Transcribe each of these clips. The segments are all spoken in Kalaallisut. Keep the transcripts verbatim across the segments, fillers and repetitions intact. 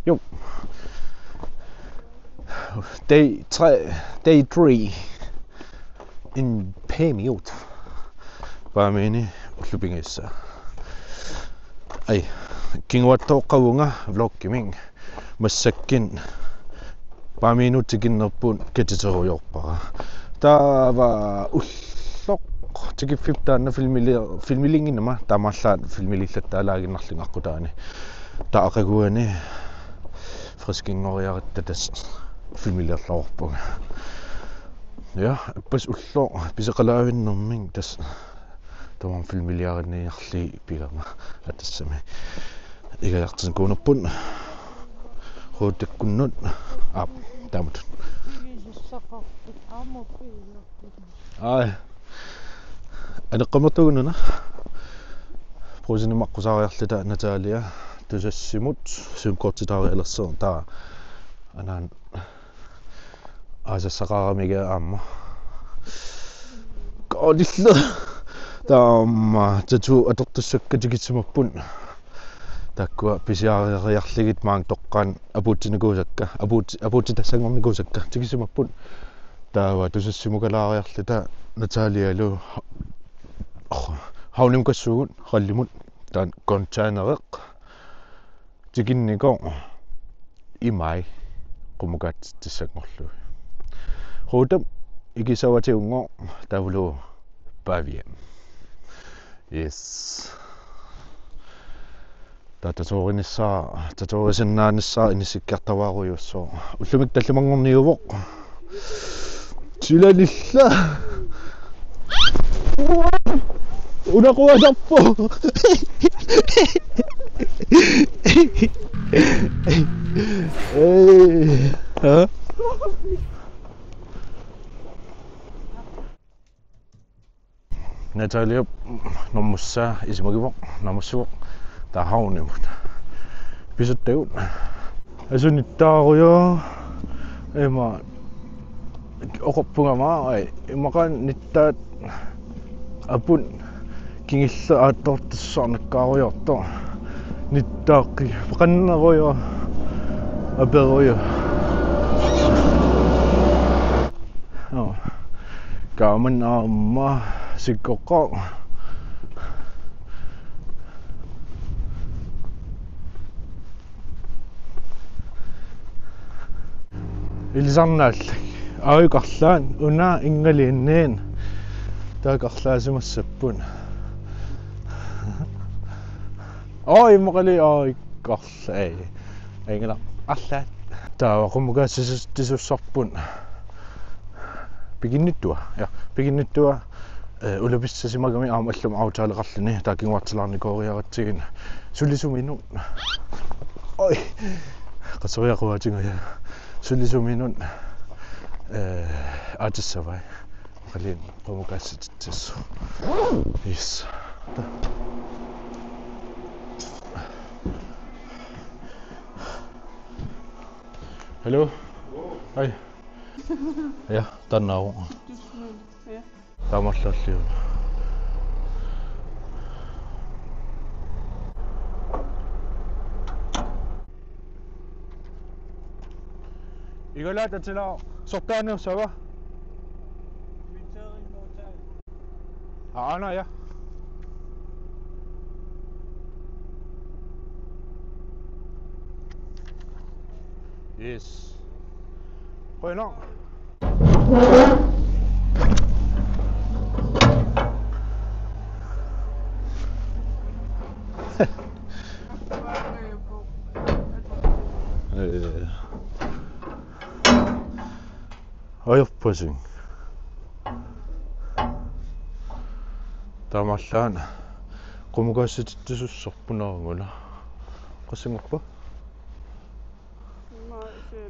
Jo. Day tre, day tre. En pæmiut. Paamiuni ullut pingasut. Ai, kinguaattooqqavunga vloggimik. Massakkut Paamiunut tikinnerput katiterujoorpara. Taava ulloq tikiffiup taanna filmili-, filmiliinnginnama taamaallaat filmiliillattaalaaginnarlunga aqqutaani. Taava aqaguani friskinngoriaratta tassa filmiliorluarpunga. Ja, ippassaq ulloq pisoqalaavinnermik tassa tamarmik filmiliariniarlugit pigama atassami. Ingajartinikuunerput. Ruutikkunnut. Aap, taamatut. Ai. Aneqqamertugununa. Brugsenimi aqqusaariarluta Natalia Tusassimut SIM-kortitaarialersoq taava. Anaana aasassaqaramiga aamma. Koolilla. Taama tattoo atortussakka tikissimapput. Taakkua pisiariarlugit maanga toqqaannaq apuutsinikuusakka, apuut-, apuutsitassanngornikuusakka tikissimapput. Taava Tusassimukalaariarluta Natalialu. Oh, havnimukassuugut, rallimut. Taanna containereq tikinnikoq imai qummukaatitsissanngorlugit. Ruutap ikisavatigunngooq taavalu Pavia. Yes. Taava tatoorinissaa, tatoorisinnaanissaq inissikkiartuaarujussuuvoq. Ullumikkut tallimanngorniuvoq. Silalilla. Unaquasarpoq. Ei. Ha? Nataliap normussaa isumagivoq, naammassivoq, taava havnimut. Pisuttagut. Asunittaarujoq, ima, oqorpunga aamma, ai, immaqa nittaat aput kingulleq aattoortussaarnakkaarujoortoq. Nittaaqqi, peqannerujoq, aperujoq. Joo. Kaaman aamma sikkoqqaq. Ilisarnaallak. Aajukua arlaat una ingalinniin. Taakku arlaasimassapput. Oi, immaqali aajukua arlaat. Ei. Ingalinni arlaat. Taava qummukaasitsisussarput. Piginnittua. Ja, piginnittua. Eh, ulapissasimagami aamma allamut aftaleqarluni taava kinguartilaarnikooriaratsigit sulisuminut. Oi. Qasoriaquaatiga ja. Sulisuminut. Eh, aatissavai. Qalin qummukaasitsissu. Yes. Hello. Hej. Ja, taannaavoq. Taamaallaat. Igalaat atilaaq sortaaniussava? Aana, ja. Yes. Qujanaq. Ee. Ajorpasing. Taamaallaat qummukaasitsisussarput una. Qassinngorpa?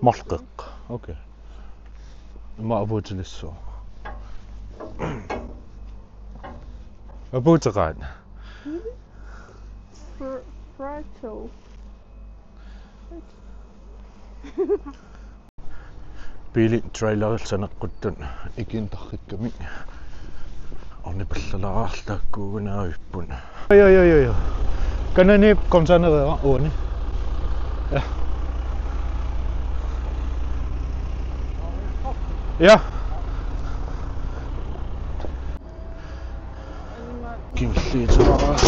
Marluk. Okay. Ima apuutilissuaq. Apuuteqaat. Fr-, Frito. Biili trailerillu saneqquttut ikinnut tarrikkamik. Ornipallalaarlaakkuugunaavipput. Oj, oj, oj, oj. Kanani kontanereera uani. Ja. Ja. Kingulliuteqarpoq.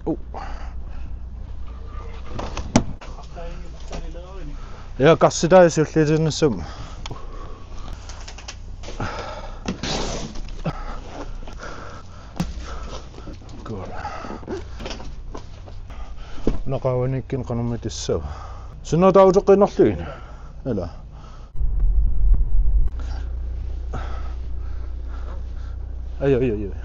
Oh. Ja, karsitaat siulliutinnissamut. Good. Una qaavaniikkuni qanormita tassa. Sinna taava uteqqiinnarlugit. Ila. Ai, ai, ai, ai.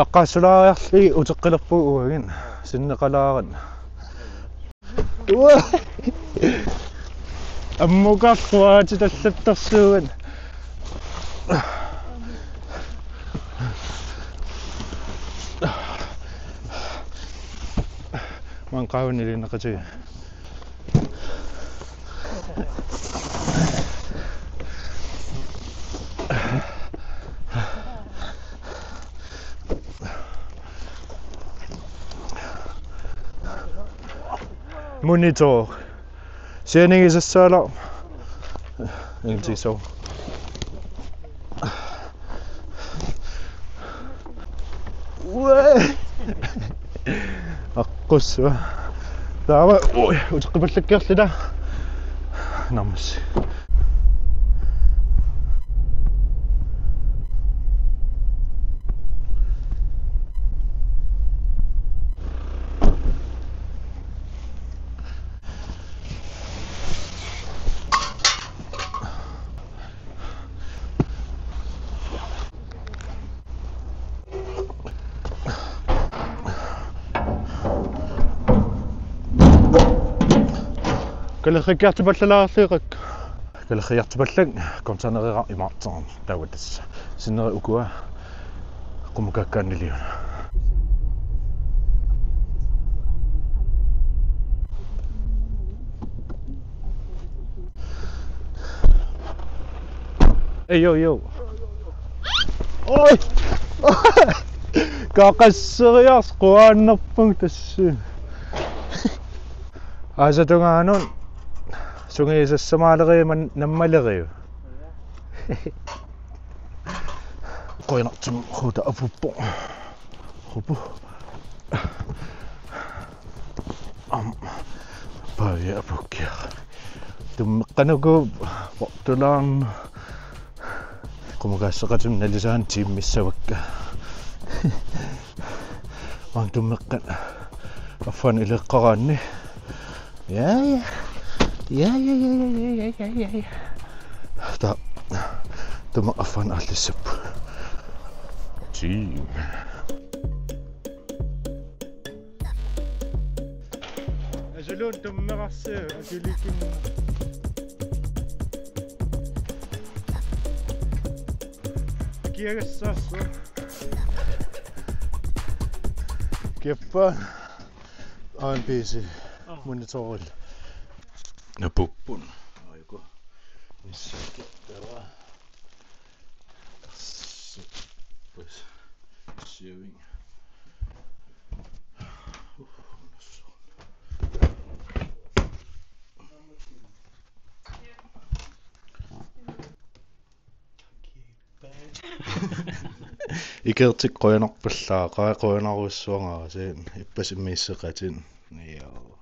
Aqqaasulaariarlugit uteqqilerpugut uagut. Sinneqalaarami. Uaa! Ammukaq quaatitallattarsuugut. Maanga qaavani iliinnaqatiga. Monitor. Sianigisassaala. Intiso. Uaa. Aqqussua. Taava, ui, uteqqipallakkiarluta. Naammassi. Kalerrikkiartupallalaarlugu. Kalerriartupallak containerera imaattoq taava tassa. Sinneri ukua qummukaakkaanniliuna. Ei, jo, jo. Oi! Qaqasseriarlugu quaannerpunga tassa. Aasap tungaanut sungiusassamaaleriuk nammaleriuk. Qujanartumik Ruta apuuppoq. Rupu. Aamma Pavia apuukkiaq. Tummeqqanuku portulaarn qummukaasseqatigut nalisaani tiimmissavakka. Maanga tummeqqat affaannut ileqqaraanni. Ja, ja. Ja, ja, ja. Taava tummeqqat affaannut aallissapput. Tiim. Asuluunniit tummeqarsiuk, asuluunniit. Kiagassaarsu. Kiappa. A N P C. Aa. Monitoril. Napuppun. Ajuku. Nissakkit. Tassa. Pues. Siavik. Uh, undersøge. Ikertik qujanarpallaaqaaq, qujanarujussuarnga sen ippassaq immiusseqatit. Joo.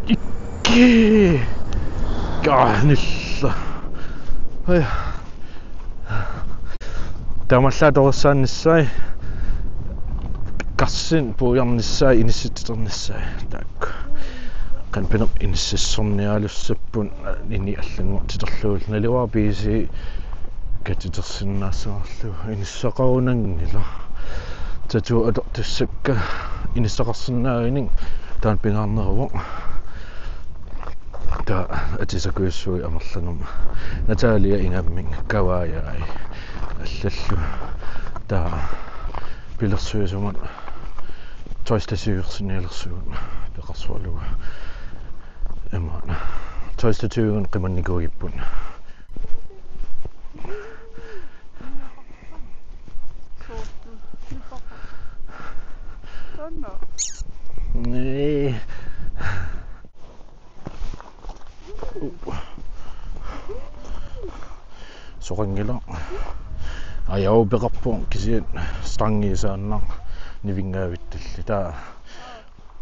Ikki. Kaanilla. Aja. Taamaallaat toqqissaannissaat. Karsinnut puiarnissaat, inissitsiternissaat. Taakku. Qanpineq inississornialussapput, ini allanngortiterlugulu naluara P C katitersinnaassavarlu inissaqarunanngilaq. Tattoo atortussakka inissaqarsinnaaginik taanna pingaarneruvoq. Taava atisakujussuit amerlanermut. Natalia ingammik kavaajai allallu. Taava pilersuisumut tøjstativersinnialersugut peqarsualugu. Imaat. Tøjstativigut qimannikuugipput. Soqanngilaq. Ajau peqarpoq kisianni stangiisaannaq nivingaavittalli. Taava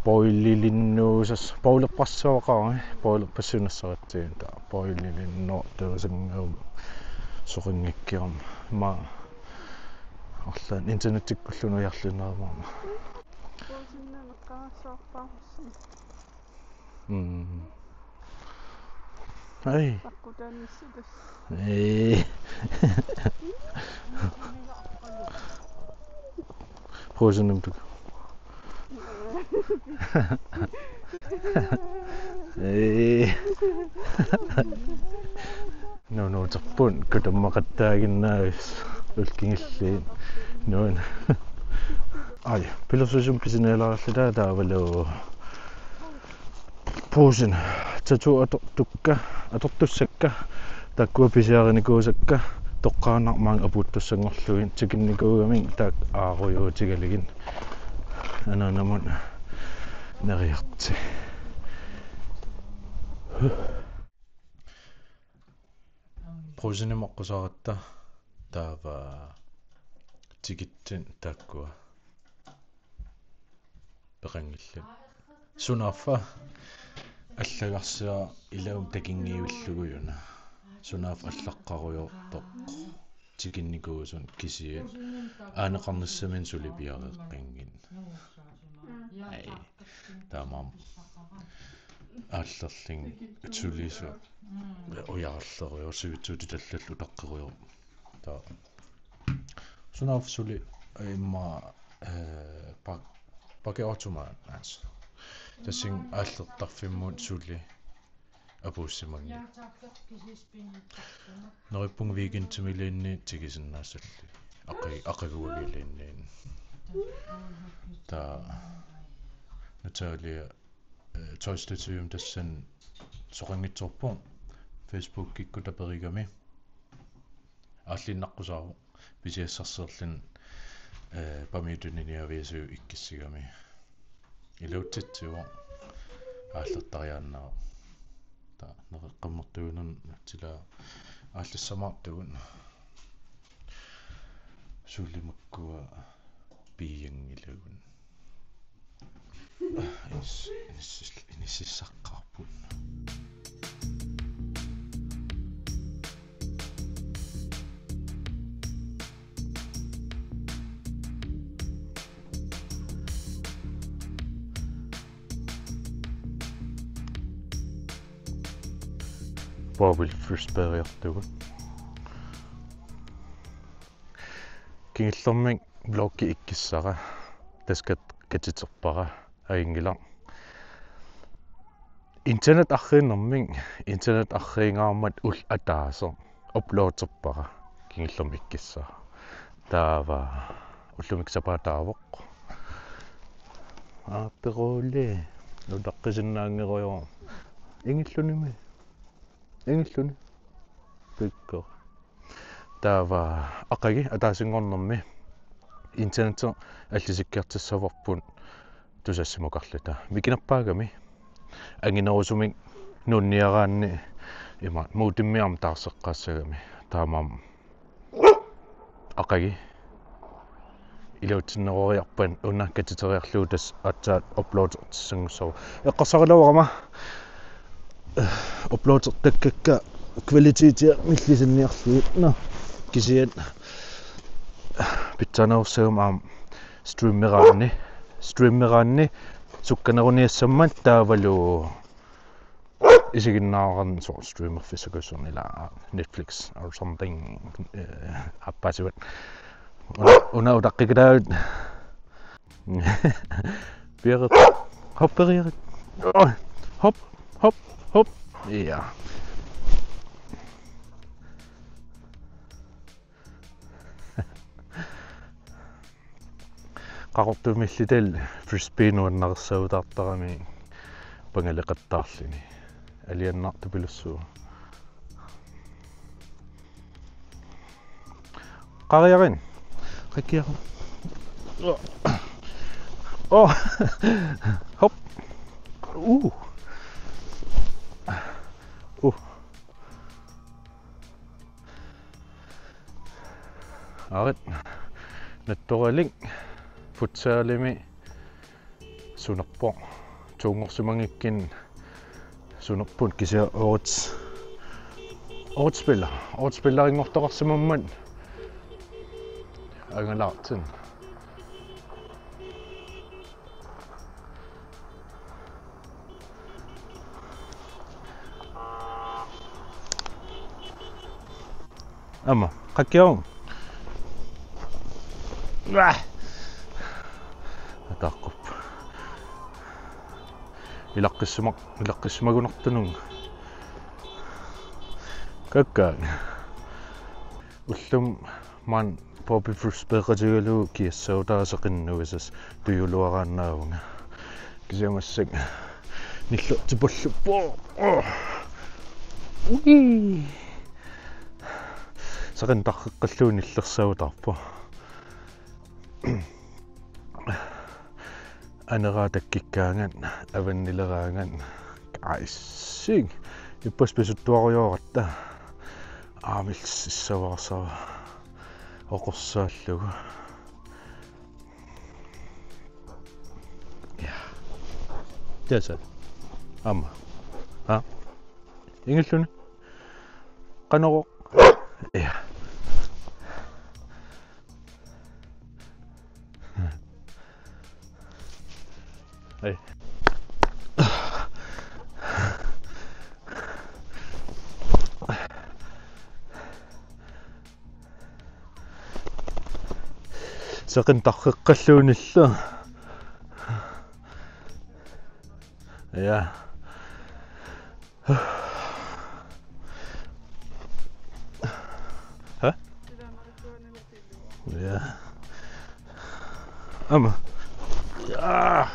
bowlilinnuusas-, bowlerpassuaqarami, bowlerpassuunissaratsigu taava bowlilinnuartuusanngilaq soqanngikkiarama. Aamma arlaannik internettikkulluunniit ujarlinnerumaarama. Mm. Ai. Ei. Prøv sådan en, du. Ei. Nuunuuterput kutammaqattaaginnaavis ulkingilliin nuun. Ai, pilersuisumik pisinialaarluta taavalu Puusin tatu atortukka, atortussakka, taakkua pisiarinikuusakka, toqqaannaq maanga apuuttussanngorlugit tikinnikuugamik taakku aarujuutigalugit. Anaanamut neriarti. Puusinimut oqqusaaratta taava tikitsit taakkua peqanngillat. Sunaaffa allagarsiaq ilumut takinngivillugu una. Sunaaffa allaqqarujoortoq. Tikinnikuusunut kisiat aaneqarnissaminnik suli piareeqqanngilaq. Ai. Taamaammat aallerlunga sulisut ujarlerujoortoq sivitsuutitut allallu utaqqerujoortoq. Taava. Sunaaffa suli immaqa, eh, pak-, pakke automat, altså. Tassani aallertarfimmut suli apuussimanngilaq. Neriuppunga weekendimiluunniit tikisinnaassallugu. Aqi-, aqaguagiluunniit. Taava Natalia, eh, tøjstativinik tassani soqanngitsoorpoq. Facebookikkut taperigami. Aallinnaqqusaavoq pisiassarsiorluni, eh, Paamiutut niniaviasu ikkissigami. Iluatsitsivoq aallertariaannarpoq. Taava nereqqammertuunerni tila aallassammaartugut. Suli makkua piianngilagut. Inis-, inissis-, inississaqqaarput. Bobble Frisbeeriartugut. Kingullermik vloggi ikkissara. Tassa katiterpara ajunngilaq. Internet arriinnermik, internet arriingaarmat ulloq ataaseq uploaderpara kingullermik ikkissara. Taava ullumikkut sapaataavoq. Aapperuuli. Nutaqqisinnaanngerujoq. Ingerlunimi. Ingerluni. Pikko. Taava aqagu ataasinngornermi internetti allisikkiartussavarput tusassimaqarluta. Mikinerpaagami anginerusumik nuunniaraanni ima modemimik aamma taarseqqaassagami. Taamaammat aqagu iluatsinneroriarpat una katiteriarlugu tassa aatsaat uploadertissanngussooq. Eqqarsaraluarama uploadertakkakka kvalitetia millisinniarlugit. Nå, kisianni pitsaanerussaguma aamma streameraanni, streameraanni sukkaneruniassammat taavalu isiginnaarani soorlu streamerfissakassuarni ila Netflix or something, eh, aappaasivat. Una, una utaqqikkaluarlugu. Piareerpara. Hop, piareerpara. Hop, hop, hop. Ja. Qaqortumilluta frisbee nuannarissaataartarami pangaleqattaarluni. Alianaartupilussuuvoq. Qariarin. Qakkiarin. Oh. Hop. Uh. Uh. Arit, nattoralik futsalimi sunerpoq, tuunngorsimanngikkunik sunerpoq, kisianni årets, årets spiller, årets spillerinngortoqarsimammat angalaartoq. Aamma, qakkioruk. Uah! Ataqquppoq. Ilaqqissumaq-, ilaqqissimagunartunut. Kakkaak. Ullumi maani Bobby Bruce peqatigalugu kiassautaasa qinnuisas tujuluaraannaavunga. Kisianni massakkut nillertipalluppoq. Ui. Seqineq tarreqqallugu nillersautaarpoq. Aneraa takkukkaangat, avannileraangat. Aissi. Ippassaq pisuttuarujoratta. Aamma illit sissavaarsara. Oqorsaallugu. Ja. Tassa. Aamma. Ha? Ingerluni. Qanoq. Ja. Hej. Seqineq tarreqqallugu nillerpoq. Ja. Hæ? Ja. Aamma. Ja.